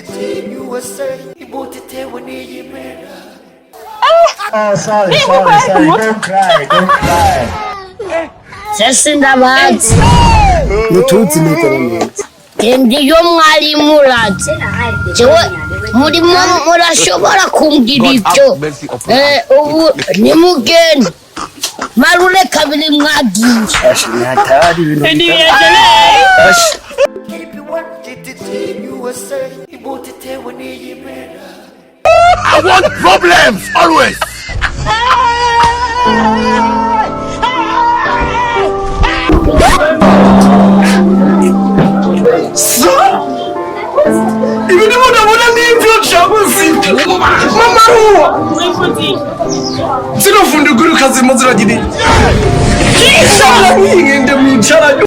USA ibuta itewe n'iyi mpera. Oh, sorry, sorry, sorry. Don't cry, don't cry. Sese ndabazi. Ntutuzi neza na neza. Genda iyo mwari murazi jewe murimo murashobora kumbwira ibyo. Ubu nimugende marure kabiri mwagiye. Asha, ni hatari ibintu. Asha. KB1 USA ibuta itewe n'iyi mpera. I want problems always. Ibi ndimo ndabona nibyo cyangwa sibyo, mama ruwa? Zino vunduguruka zirimo ziragira iki? Nk'inkende mwicaranye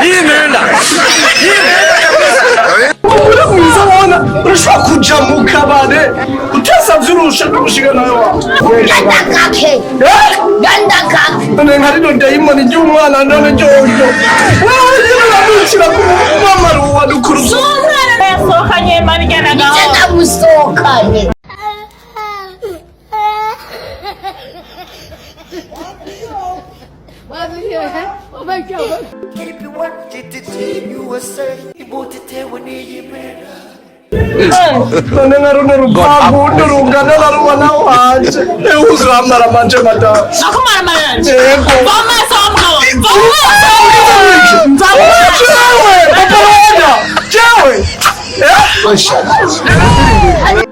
yinenda umugore mwiza, wabona urashobora kuja mu kabare utasavye urusha rwo nawe wawe. Genda kake, genda kake. None nka rino dayimoni ry'umwana, none ryoryo wewe nyine uramwicira ku mama ruwa dukuru. Umwana yasohokanye Marya na Nije gahunda. Ndamusohokanye. KB1 USA ibuta itewe n'iyi mpera. None nka runo rupangu rungana na ruwa nawe wanje, ewe uramara manje madamu. Nakumara maranje. Yego. Va mu maso wa mugabo. Va mu maso wa mugabo. Va mu maso. Jewe papa wenda jewe. Asha.